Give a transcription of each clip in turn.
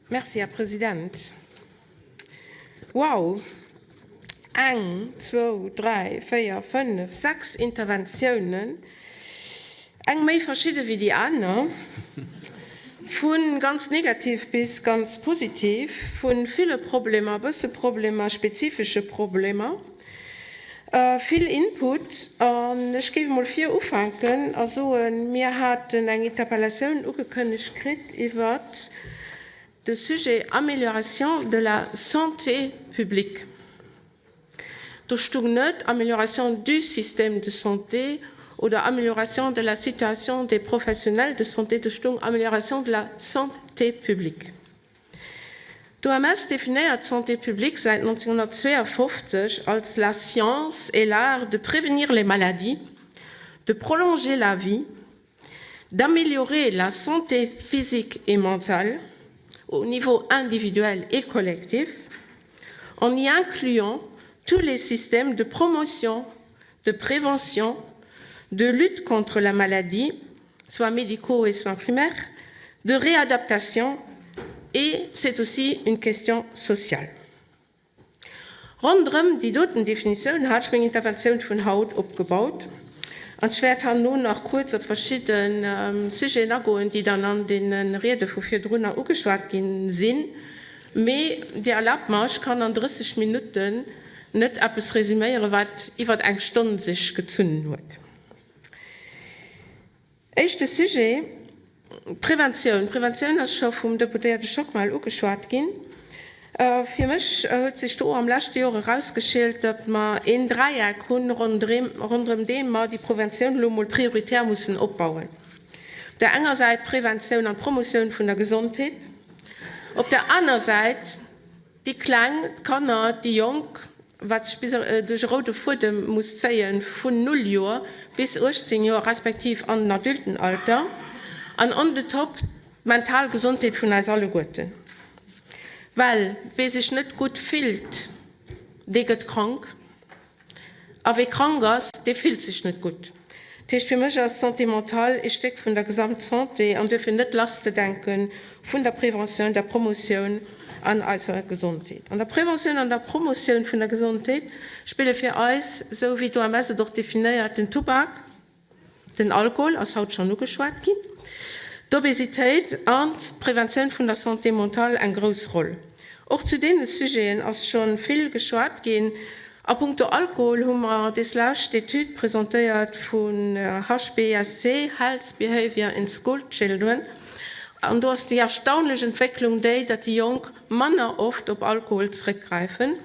Merci, Här President. Wow! Eng, zwou, dräi, véier, fënnef, sechs Interventiounen, eng méi verschidde wéi déi aner, vu ganz negativ bis ganz positiv, vu ville Problemer, bësse Problemer, spezifesche Problemer, vill Input. An ech géif emol vir ufänken a soen, Mir haten eng Interpellatioun ugekënnegt kritt iwwert de Sujet Amélioration de la santé publique. Do stung net Amélioration du système de santé oder Amélioration de la situation des professionnels de santé, do stung Amélioration de la santé publique. D'OMS definéiert d'Santé publique säit 1952 als la science et l'art de prévenir les maladies, de prolonger la vie, d'améliorer la santé physique et mentale au niveau individuel et collectif, en y incluant tous les systèmes de promotion, de prévention, de lutte contre la maladie, soins médicaux et soins primaires, de réadaptation et c'est aussi une question sociale. Ronderëm déi doten Definitioun hat ech meng Interventioun vun haut opgebaut an ech wäert herno nach kuerz op verschidde Sujeten agoen, déi dann an deene Riede vu virdrunner ugeschwat gi sinn. Mee Dir erlaabt mer, ech kann an 30 Minutten net eppes resüméieren, wat iwwert eng Stonn sech gezunnen huet. Éischte Sujet, d'Preventioun. D'Preventioun ass scho vum Deputéierte Schockmel ugeschwat ginn. Fir mech huet sech do am leschte Joer erausgeschielt, datt mer een Dräieck hunn, ronderëm dee mer déi Preventioun elo emol prioritär mussen opbauen. Op där enger Säit d'Preventioun an d'Promotioun vun der Gesondheet, op där aner Säit Déi Kleng, d'Kanner, déi Jonk, wat sech bis duerch e roude Fuedem muss zéien, vun null Joer bis 18 Joer, respektiv an den Adultenalter, an on the top d'mental Gesondheet vun eis alleguerten. Well wee sech net gutt fillt, dee gëtt krank. A wee krank ass, dee fillt sech net gutt. Dat heescht, fir mech ass d'Santé mentale ee Stéck vun der Gesamtsanté an duerfir net lasszedenke vun der Preventioun, der Promotioun an eiser Gesondheet. An der Preventioun an der Promotioun vun der Gesondheet spille fir eis, esou wéi d'OMS et och definéiert, den Tubak, Den Alkohol ass haut schonn ugeschwat ginn, d'Obesitéit an d'Preventioun vun der Santé mentale eng grouss Roll. Och zu deene Sujeten ass scho vill geschwat ginn. A puncto Alkohol hu mer deslescht d'Etüd presentéiert vun HBSC, Health Behavior in School Children, an do ass déi erstaunlech Entwécklung déi, datt déi Jonk manner oft op Alkohol zréckgräifen.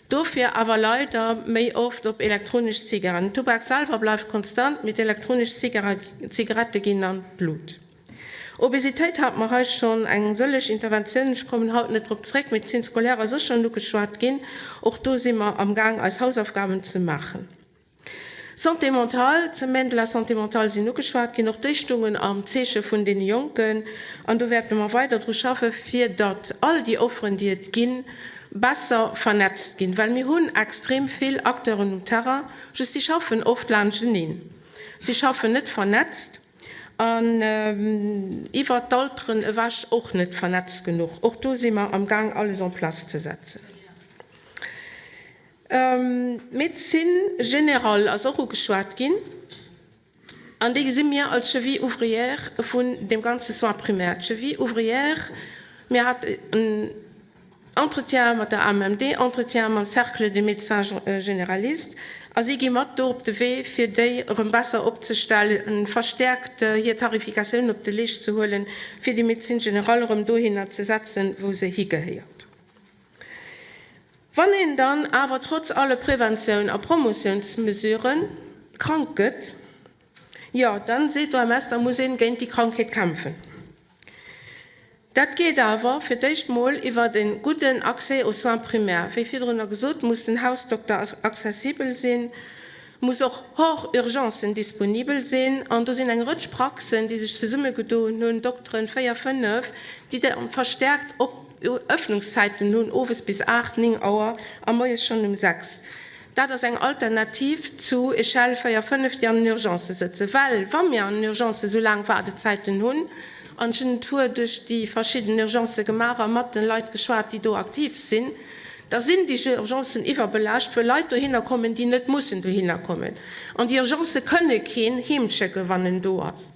Dofir awer leider méi oft op elektronesch Zigaretten. Den Tubak selwer bleift konstant, mee d'elektronesch Zigarette ginn an d'Lut. Obesitéit hate mer hei schonn eng sëlleg Interventiounen, ech kommen haut net drop zréck. Médecine scolaire ass och schonn ugeschwat ginn, och do si mer amgaang eis Hausaufgaben ze maachen. Santé mentale, d'Semaine de la santé mentale sinn ugeschwat ginn. Och déi stungen am Zeeche vun deene Jonken. An do wäerte mer weider dru schaffen, fir datt all déi Offeren, déi et ginn, besser vernetzt ginn. Well mir hunn extrem vill Acteuren um Terrain, just si schaffen oft laanschteneen. Si schaffen net vernetzt an iwwert d'Alteren ewech och net vernetzt genuch. Och do si mer amgaang, alles en place ze setzen. D'Médecine générale ass och ugeschwat ginn, an déi gesi mir als Cheville ouvrière vun deem ganze Soins primaires. D'Cheville ouvrière, mir haten Entretien mat der AMMD, Entretien mam Cercle des médecins généralistes, a si gi mat do op de Wee, fir déi erëm besser opzestellen, verstärkt hir Tarifikatioun op de Leescht ze huelen, fir déi Médecine générale erëm dohinner ze setzen, wou se higehéiert. Wann een dann awer trotz alle Preventioun a Promotiounsmesuren krank gëtt, jo, dann seet d'OMS, da muss een géint déi Krankheet kämpfen. Dat geet awer fir d'éischt mol iwwert e gudden Accès aux soins primaires. Wéi virdrunner gesot, muss den Hausdokter accessibel sinn, muss och hors urgencen disponibel sinn. An do sinn eng Rëtsch Praxen, déi sech zesummegedoen hunn, Dokteren, véier, fënnef, déi da verstärkt op Öffnungszäiten hunn, owes bis 8, 9 Auer a moies schonn um 6. Dat ass eng Alternativ zu Echelle 4, 5, déi an den Urgencë sëtzen. Well wa mir an den Urgencë sou laang Waardezäiten hunn. An ech hunn en Tour duerch déi verschidden Urgencë gemaach a mat de Leit geschwat, déi do aktiv sinn. Da sinn déi Urgencen iwwerbelaascht, wëll Leit dohinner kommen, déi net mussen dohinner kommen. An déi Urgencë kënne keen heemschécken, wann en do ass.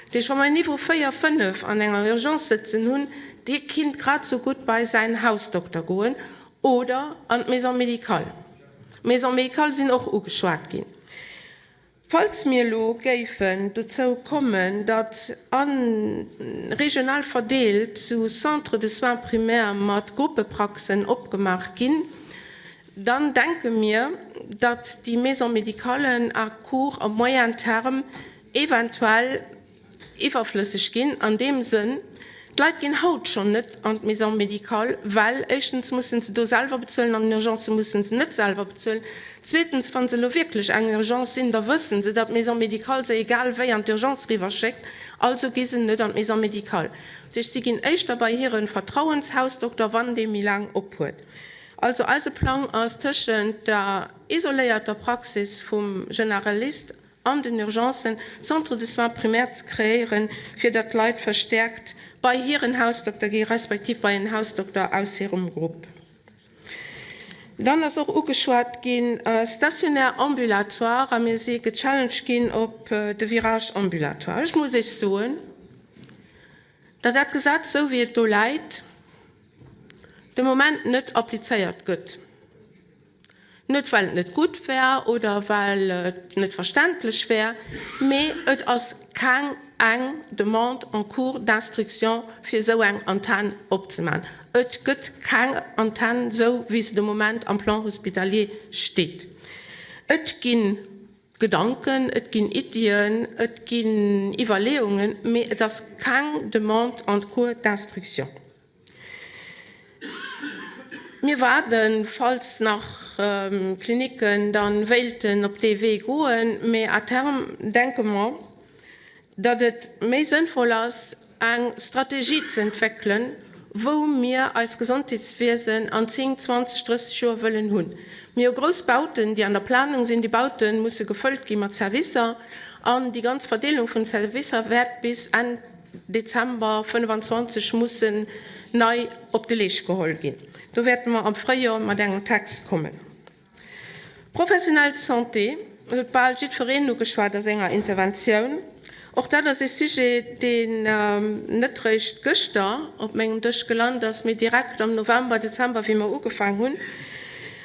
Dat heescht, wa mer en Niveau 4, 5 an enger Urgence sëtzen hunn, dee kinnt grad esou gutt bei säin Hausdokter goen oder an d'Maison médicale. D'Maisons médicales sinn och ugeschwat ginn. Falls mir elo géifen dozou kommen, datt a regional verdeelt sou Centres de soins primaires mat Gruppepraxen opgemaach ginn, dann denke mir, datt déi Maisons médicales à court a moyen terme eventuell iwwerflësseg ginn an deem Sënn, d'Leit ginn haut schonn net an d'Maison médicale, well éischtens mussen se do selwer bezuelen, an den Urgencë mussen se net selwer bezuelen, zweetens, wa se elo wierklech eng Urgence sinn, da wëssen se, datt d'Maison médicale se egal wéi an d'Urgence eriwwerschéckt, also gi se net an d'Maison médicale. Dat heescht, si ginn éischter bei hire Vertrauenshausdokter, wann dee méi laang op huet. Also eise Plang ass, tëschent der isoléierter Praxis vum Generalist an den Urgencen Centres de soins primaires ze kreéieren, fir datt d'Leit verstäerkt bei hiren Hausdokter gi respektiv bei en Hausdokter aus hirem Grupp. Dann ass och ugeschwat ginn, stationnaire, ambulatoire, a mir si gechallenged ginn op de Virage ambulatoire. Ech muss Iech soen, datt dat Gesetz, esou wéi et do läit, de Moment net applizéiert gëtt. Net well et net gutt wär oder well et net verständlech wär, mee et ass keng eng Demande en cours d'instruction fir esou eng Antenn opzemaachen. Et gëtt keng Antenn esou wéi se de Moment am Plan hospitalier steet. Et gi Gedanken, et ginn Iddien, et ginn Iwwerleeungen, mee et ass keng Demande en cours d'instruction. Mir waarden, falls nach Klinicken dann wéilten op dee Wee goen, mee à terme denke mer, datt et méi sënnvoll ass, eng Strategie ze entwéckelen, wou mir eist Gesondheetswiesen an 10, 20, 30 Joer wëllen hunn. Mir hu grouss Bauten, déi an der Planung sinn. Déi Baute musse gefëllt gi mat Servicer an déi ganz Verdeelung vun Servicer wäert bis Enn Dezember 25 mussen nei op de Leescht geholl ginn. Do wäerte mer am Fréijoer mat engem Text kommen. Professionnels de santé huet bal jiddwereen ugeschwat a senger Interventioun. Och dat ass ee Sujet, deen net réischt gëschter op mengem Dësch gelant ass, mee direkt am November, Dezember, wéi mer ugefaang hunn.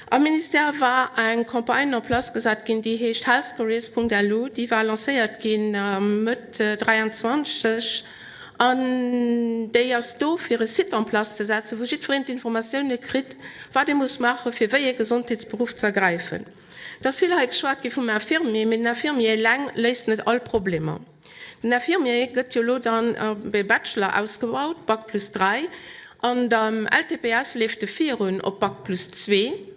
Am Ministère war eng Campagne en place gesat ginn, déi heescht healthcareers.lu. Déi war lancéiert ginn Mëtt 23 an déi ass do, fir e Site en place ze setzen, wou jiddwereen d'Informatioune kritt, wat ee muss maachen, fir wéi ee Gesondheetsberuff ze ergräifen. Et ass vill hei geschwat gi vum Infirmier, mee den Infirmier eleng léist net all Problemer. Den Infirmier gëtt jo elo dann op e Bachelor ausgebaut, Bac plus 3, an am LTPS leeft e virun op Bac plus zwee.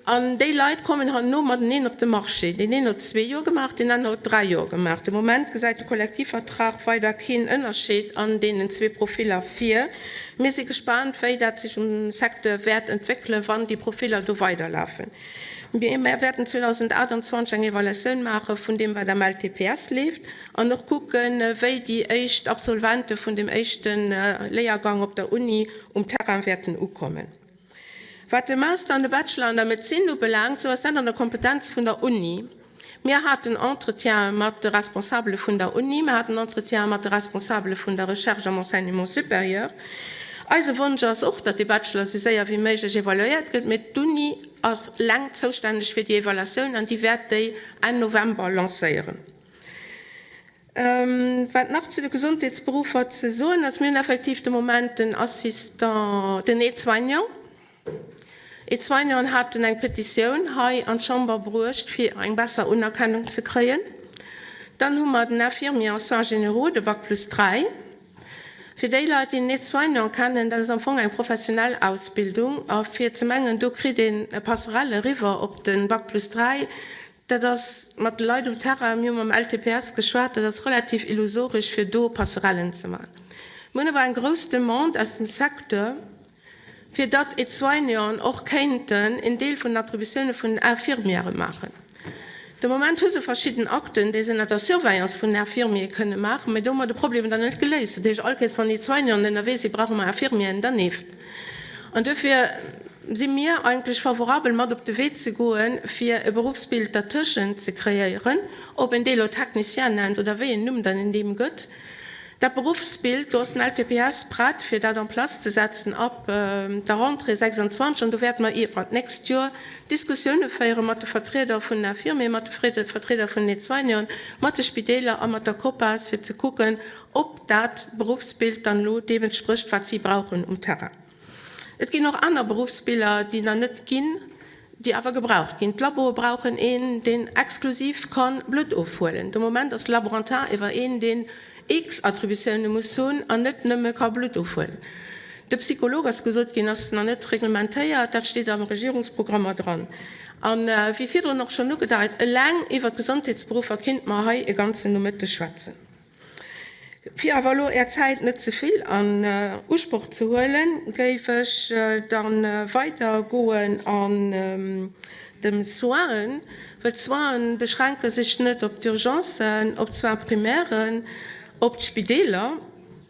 An déi Leit kommen herno mateneen op de Marché. Deen een huet zwee Joer gemaach, deen aner huet dräi Joer gemaach. De Moment gesäit de Kollektivvertrag weider keen Ënnerscheed an deenen zwee Profiller vir. Mir si gespaant, wéi dat sech um Secteur wäert entwéckelen, wann déi Profiller do weiderlafen. Mir wäerten 2028 eng Evaluatioun maache vun deem, wat am LTPS leeft, an och kucken, wéi déi éischt Absolvente vun dem éischte Léiergang op der Uni um Terrain wäerten ukommen. Wat de Master an de Bachelor an der Medezin ubelaangt, sou ass dat an der Kompetenz vun der Uni. Mir haten Entretiene mat de Responsabele vun der Uni, mir haten Entretiene mat de Responsabele vun der Recherche am Enseignement supérieur. Eise Wonsch ass och, datt dee Bachelor esou séier wéi méiglech evaluéiert gëtt, mee d'Uni ass eleng zoustänneg fir déi Evaluatioun an déi wäert déi Enn November lancéieren. Wat nach zu de Gesondheetsberuffer ze soen ass, Mir hunn effektiv de Moment den Assistant, den Aide-soignant, Aide-soignanten haten eng Petitioun hei an d'Chamber bruecht, fir eng besser Unerkennung ze kréien. Dann hu mer den Infirmier en soins généraux, de Bac plus 3. Fir déi Leit, déi den Aide-soignant kennen, dat ass am Fong eng professionell Ausbildung. A fir ze mengen, do kritt een e Passerelle eriwwer op de Bac plus 3, dat ass mat de Leit um Terrain, mir hu mam LTPS geschwat, dat ass relativ illusoresch, fir do Passerellen ze maachen. Mir hunn awer eng grouss Demande aus dem Secteur, fir datt Aide-soignanten och kéinten en Deel vun den Attributioune vun den Infirmièrë maachen. De Moment hu se verschidden Akten, déi se ënner der Surveillance vun den Infirmiere kënne maachen, mä do hu mer de Problem dann net geléist. Dat heescht, all Kéiers wann déi Soignanten ënnerwee sinn, brauche mer Infirmieren dernieft. An duerfir si mir eigentlech favorabel, mat op de Wee ze goen, fir e Beruffsbild dertëschent ze kreéieren, ob een dee elo Technicien nennt oder wéi een Numm dann een deem gëtt. Dat Beruffsbild, do ass den LTPS prett, fir dat en place ze setzen ab der Rentrée 26. An do wäerte mer iwwer d'nächst Joer Diskussioune féiere mat de Vertrieder vun den Infirmieren, mat de Vertrieder vun den Aide-soignanten, mat de Spideeler a mat der COPAS, fir ze kucken, ob dat Beruffsbild dann elo deem entsprécht, wat si brauchen um Terrain. Et ginn och aner Beruffsbiller, déi nach net ginn, déi awer gebraucht ginn. D'Laboe brauchen een, deen exklusiv ka Blutt ofhuelen. De Moment ass de Laborantin ewer een, deen X-Attributioune muss hunn an net nëmme ka Blutt ofhuelen. De Psycholog, ass gesot ginn, ass nach net reglementéiert. Dat steet am Regierungsprogrammer dran. A wéi virdrun och schonn ugedeit, eleng iwwert d'Gesondheetsberuffer kinnt mer hei e ganzen Nomëtteg schwätzen. Fir awer elo Är Zäit net ze vill an Usproch ze huelen, géif ech da weidergoen an dem Soinen, well d'Soine beschränke sech net op d'Urgencen, op d'Soins primairen, op d'Spideeler,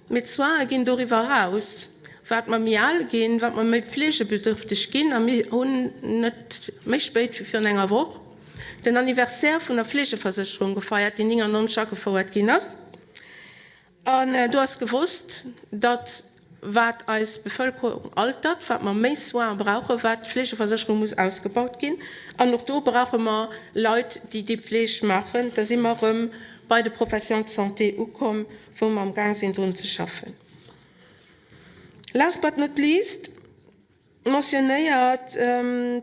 mee d'Soine ginn doriwwer eraus. Wat mer méi al ginn, wat mer méi pflegebedürfteg ginn, a mir hunn net méi spéit wéi virun enger Woch den Anniversaire vun der Fleegeversécherung gefeiert, déi 99 agefouert ginn ass. An do ass gewosst, datt wat eis Bevëlkerung altert, wat mer méi Soine brauchen, wat d'Fleegeversécherung muss ausgebaut ginn. An och do brauche mer Leit, déi déi Pfleg maachen. Da si mer erëm bei de Professions de santé ukomm, wou mer amgaang sinn drun ze schaffen. Last but not least, mentionnéiert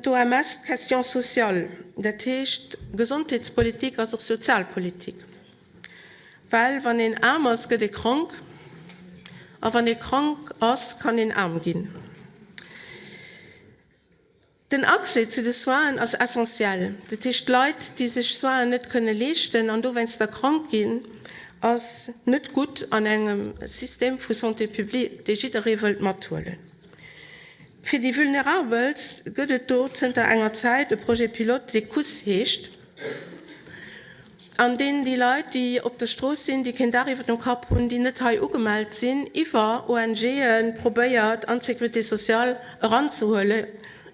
d'OMS d'Question sociale, dat heescht Gesondheetspolitik ass och Sozialpolitik, well wann een aarm ass, gëtt ee krank a wann ee krank ass, kann een aarm ginn. Den Accès zu de Soinen ass essentiell, dat heescht Leit, déi sech Soinen net kënne leeschten an dowéinster krank ginn, ass net gutt an engem System vu Santé publique, dee jidderee wëllt mathuelen. Fir déi Vulnerabelst gëtt et do zënter enger Zäit e Projet pilote, dee Kuss heescht, an deen déi Leit, déi op der Strooss sinn, déi keen Daach iwwer dem Kapp hunn, déi net hei ugemellt sinn, iwwer ONGe probéiert an d'Sécurité sociale eranzehuelen,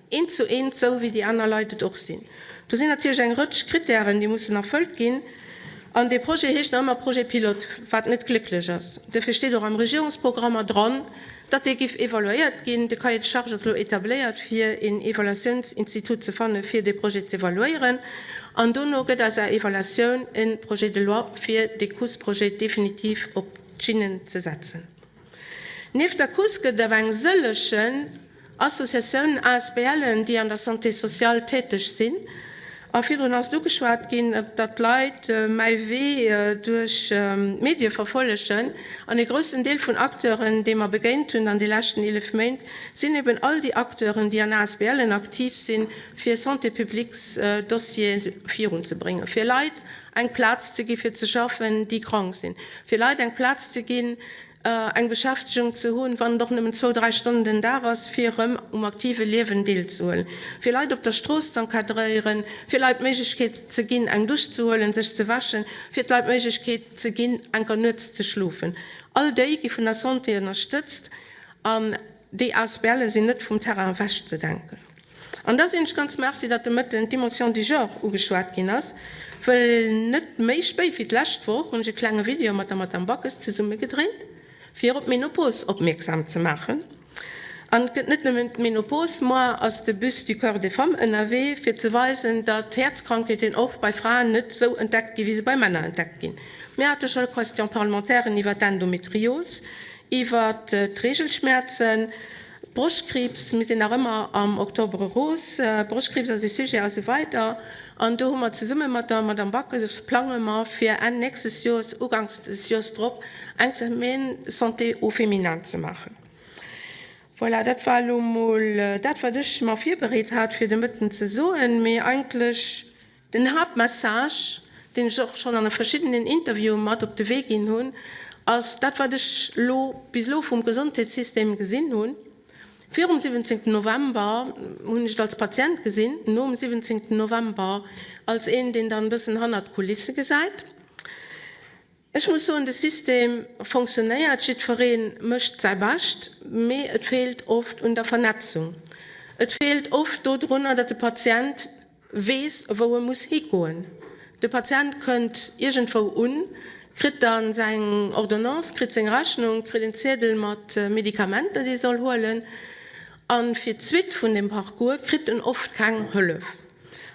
eent zu eent, esou wéi déi aner Leit et och sinn. Do sinn natierlech eng Rëtsch Krittären, déi mussen erfëllt ginn. An dee Projet heescht nach ëmmer Projet pilote, wat net glécklech ass. Dofir steet och am Regierungsprogrammer dran, datt dee giff evaluéiert ginn. De Cahier de charges ass elo etabléiert, fir een Evaluatiounsinstitut ze fannen, fir dee Projet z'evaluéieren. An dono gëtt aus der Evaluatioun e Projet de loi, fir dee CUS-Projet definitiv op d'Schinnen ze setzen. Nieft der CUS gëtt et awer eng sëllegen Associatiounen, ASBLen, déi an der Santé sociale täteg sinn. A virdrun ass et ugeschwat ginn, datt d'Leit mäi Wee duerch d'Medie verfollegen. An e groussen Deel vun Acteuren, déi mer begéint hunn an de leschten 11 Méint, sinn eben all déi Acteuren, déi an ASBLen aktiv sinn, fir Santé publiques-Dossiere virunzebréngen, fir Leit eng Plaz ze gi fir ze schaffen, déi krank sinn, fir Leit eng Plaz ze ginn, eng Beschäftegung ze hunn, wann et och nëmmen zwou, dräi Stonnen den Dag ass, fir erëm um aktive Liewen deelzehuelen, fir Leit op der Strooss z'encadréieren, fir Leit d'Méiglechkeet ze ginn, eng Dusch ze huelen, sech ze wäschen, fir d'Leit d'Méiglechkeet ze ginn, enker nuets ze schlofen. All déi gi vun der Santé ënnerstëtzt an déi ASBLe sinn net vum Terrain ewechzedenken. An da sinn ech ganz merci, datt de Mëtten d'Dimension du genre ugeschwat ginn ass, wëll net méi spéit wéi d'lescht Woch hunn ech e klenge Video mat der Madame Backes zesumme gedréint, fir op d'Menopause opmierksam ze maachen. An et gëtt net nëmmen d'Menopause, Moar ass de Bus du Cœur des Femmes ënnerwee, fir ze weisen, datt Häerzkrankheeten och bei Fraen net esou entdeckt ginn, wéi se bei Männer entdeckt ginn. Mir hate scho Question-parlementairen iwwer d'Endometrios, iwwer d'Reegelschmäerzen. Broschtkriibs, mir sinn nach ëmmer am Octobre rose, Broschtkriibs ass e Sujet a sou weider. An do hu mer zesumme mat der Madame Backes, plange mer fir Enn nächstes Joers, uganks des Joers drop eng Semaine santé au féminin ze maachen. Voilà, dat war elo mol dat, wat ech mer virbereet hat fir de Mëtten ze soen. Mee eigentlech Den Haaptmessage, deen ech och schonn an verschiddenen Interviewen mat op de Wee ginn hunn, ass dat, wat ech elo bis elo vum Gesondheetssystem gesinn hunn. Virum 17 November hunn ech et als Patient gesinn, nom 17 November als een, deen dann e bëssen hannert d'Kulisse gesäit. Ech muss soen, de System fonctionnéiert, jiddweree mécht säi Bescht, mee et feelt oft un der Vernetzung. Et feelt oft dodrunner, datt de Patient weess, wou e muss higoen. De Patient kënnt iergendwou un, kritt da seng Ordonnance, kritt seng Rechnung, kritt en Ziedel mat Medikamenter, déi e soll huelen, a fir d'Suite vun deem Parcours kritt en oft keng Hëllef.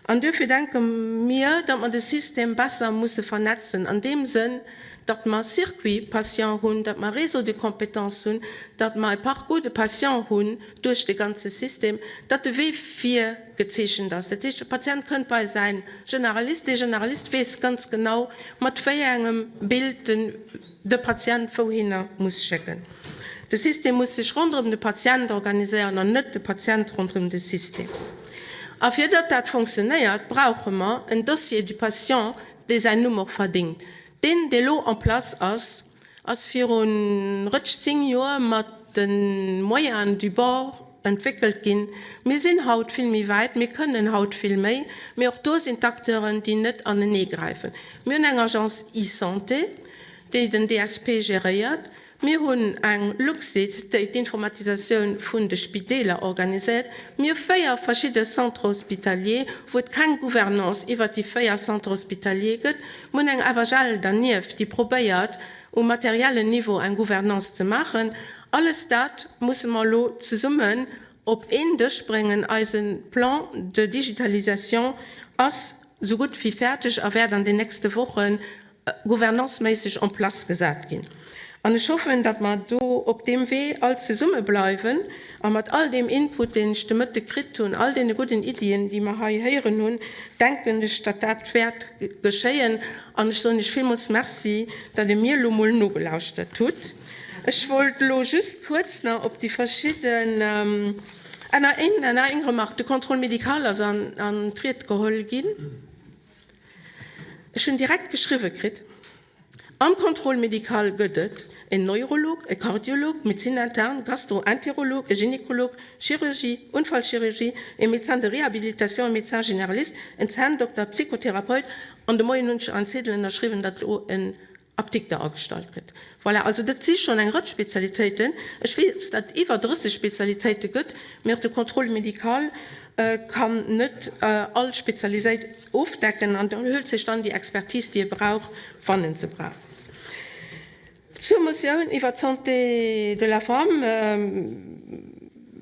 An duerfir denke mir, datt mer de System besser musse vernetzen an deem Sënn, datt mer Circuits patients hunn, datt mer Réseaux de compétences hunn, datt mer e Parcours de patient hunn duerch de ganze System, datt de Wee virgezeechent ass. Dat heescht, de Patient kënnt bei säi Generalist, dee Generalist weess ganz genau, mat wéi engem Bild en de Patient wouhinner muss schécken. De System muss sech ronderëm de Patient organiséieren an net de Patient ronderëm de System. A fir datt dat fonctionnéiert, brauche mer en Dossier du patient, dee säin Numm och verdingt. Deen, dee lo en place ass, ass viru rëtsch 10 Joer mat de Moyens du bord entwéckelt ginn. Mir sinn haut vill méi wäit, mir kënnen haut vill méi, mee och do sinn d'Acteuren, déi net aneneegräifen. Mir hunn eng Agence eSanté, déi den DSP geréiert. Mir hunn eng Luxit, déi d'Informatisatioun vun de Spideeler organiséiert. Mir hu 4 verschidde Centres hospitaliers, wou et keng Gouvernance iwwert déi 4 Centres hospitaliers gëtt. Mir hunn eng FHL dernieft, déi probéiert, um materiellen Niveau eng Gouvernance ze maachen. Alles dat musse mer elo zesummen op een Dësch bréngen. Eise Plan de digitalisation ass esou gutt wéi fäerdeg a wäert an den nächste Woche gouvernanceméisseg en place gesat ginn. An ech hoffen, datt mer do op deem Wee all zesumme bleiwen a mat all deem Input, deen ech de Mëtte kritt hunn, all deene gudden Iddien, déi mer hei héieren hunn, denken ech, datt dat wäert geschéien. An ech soen Iech villmools Merci, datt Dir mir elo mol nogelauschtert hutt. Ech wollt elo just kuerz nach op déi verschidden, ah, nach eng, nach eng Remarque, De Contrôle médical ass an d'Ried geholl ginn. Ech hunn direkt geschriwwe kritt, Am Contrôle médical gëtt et en Neurolog, e Kardiolog, Médecine interne, Gastro-Entérologue, e Gynécologue, Chirurgie, Unfallchirurgie, e Médecin de réhabilitation, e Médecin généraliste, en Zänndokter, Psychotherapeut an de Moien hunn ech en Ziedel ënnerschriwwen, datt elo en Apdikter agestallt gëtt. Voilà, also dat si schonn eng Rëtsch Spezialitéiten. Ech weess, datt et iwwer 30 Spezialitéite gëtt, mee och de Contrôle médical kann net all Spezialiséit ofdecken an hëlt sech dann déi Expertise, déi e brauch, wann en se brauch. Zur Motioun iwwert d'Santé de la femme,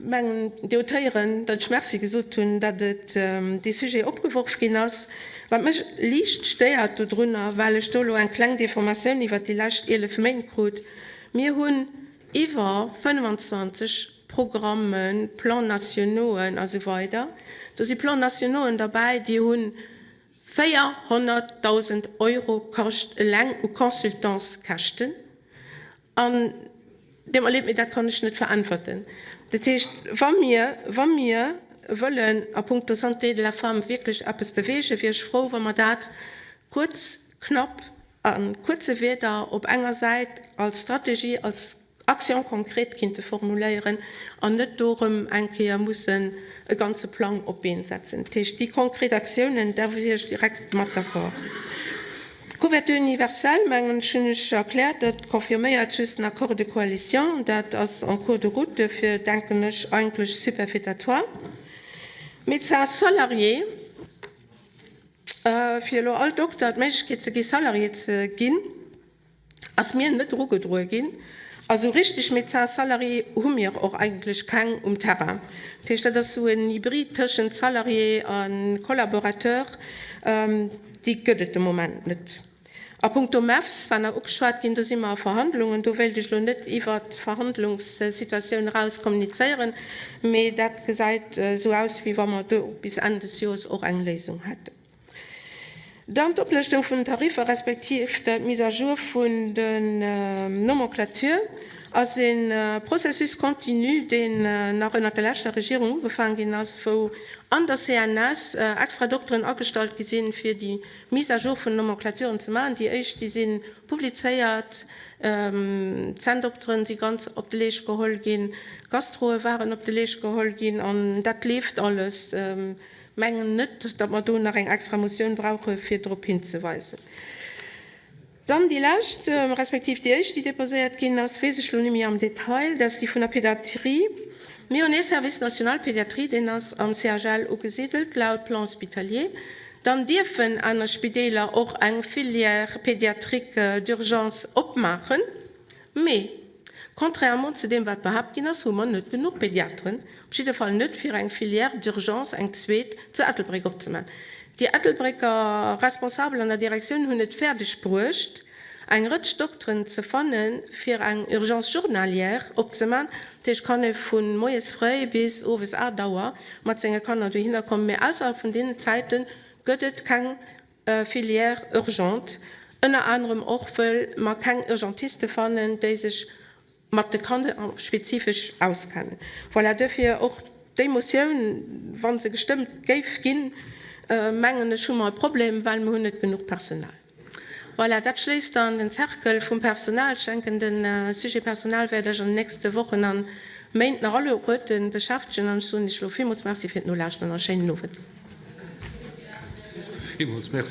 Mengen, Dir hutt héieren, datt ech Merci gesot hunn, datt et dee Sujet opgeworf ginn ass. Wat mech liicht stéiert dodrunner, well ech do elo eng kleng Deformatioun iwwert déi lescht 11 Méint krut, Mir hunn iwwer 25 Programmen, Plans nationauxen a sou weider. Do si Plans nationauxen derbäi, déi hunn 400.000 Euro kascht eleng u Consultantskäschten. An deem erleed, mee dat kann ech net veräntwerten. Dat heescht, wa mir, wa mir wëllen a puncto Santé de la femme wierklech eppes bewegen, wier ech frou, wa mer dat kuerz, knapp, a kuerze Wierder op enger Säit als Strategie, als Action concrète kinnte formuléieren an net do erëm eng Kéier mussen e ganze Plang op d'Been setzen. Dat heescht, déi konkret Aktiounen, da wier ech direkt mat d'accord. D'Couverture universelle, mengen ech, hunn ech erkläert, dat confirméiert just den Accord de coalition. Dat ass en cours de route, duerfir denken ech eigentlech superfétatoire. Médecins salariés, fir elo all Dokter d'Méiglechkeet ze gi Salarié ze ginn, ass mir net erugedroe ginn. A sou richteg Médecins salariés hu mir och eigentlech keng um Terrain. Dat heescht, dat ass sou en Hybrid tëschent Salarié a Collaborateur, déi gëtt et de Moment net. A puncto MEFs war nach ugeschwat ginn, do si mer a Verhandlungen. Do wéilt ech elo net iwwert d'Verhandlungssituatioun eraus kommunizéieren, mee dat gesäit esou aus, wéi wa mer do bis Enn des Joers och eng Léisung hätten. Dann d'Oplëschtung vun den Tariffer respektiv d'Mise à jour vun den Nomenclature. Ass e Processus continu, deen nach ënnert der leschter Regierung ugefaang ginn ass, wou an der CNS extra Dokteren agestallt gi sinn, fir déi Mise à jour vun den Nomenclaturen ze maachen. Déi éischt, déi si publizéiert. D'Zänndokteren si ganz op de Leescht geholl ginn, d'Gastroe waren op de Leescht geholl ginn an dat leeft alles. Mengen net, datt mer do nach eng extra Motioun brauche fir drop hinzeweisen. Dann déi lescht, respektiv déi éischt, déi déposéiert ginn ass, weess ech elo net méi am Detail, dat ass déi vun der Pédiatrie. Mir hunn ee Service national Pédiatrie, deen ass am CHL ugesidelt, laut Plan hospitalier. Dann dierfen aner Spideeler och eng Filière pédiatrique d'urgence opmaachen. Mee contrairement zu deem, wat behaapt ginn ass, hu mer net genuch Pédiatren, op jidde Fall net fir eng Filière d'urgence, eng zweet, zu Ettelbréck opzemaachen. Déi Ettelbrécker Responsabel an der Direktioun hunn et fäerdeg bruecht, eng Rëtsch Dokteren ze fanne fir eng Urgence journalière opzemaachen. Dat heescht, kann ee vu moies fréi bis owes 8 Auer mat senge Kanner dohinner kommen. Mee ausserhalb vun deenen Zäite gëtt et keng Filière urgente, ënner anerem och wëll mer keng Urgentiste fannen, déi sech mat de Kanner spezifesch auskennen. Voilà, duerfir och déi Motioun, wa se gestëmmt géif ginn, mengen ech, hu mer e Problem, well mer hunn net genuch Personal. Voilà, dat schléisst dann den Cercle vum Personal. Ech denken, de Sujet Personal wäert Iech an den nächste Wochen a Méint nach alleguerten beschäftegen. An ech soen Iech elo villmools Merci fir d'Nolauschteren a schéinen Owend. Villmools Merci.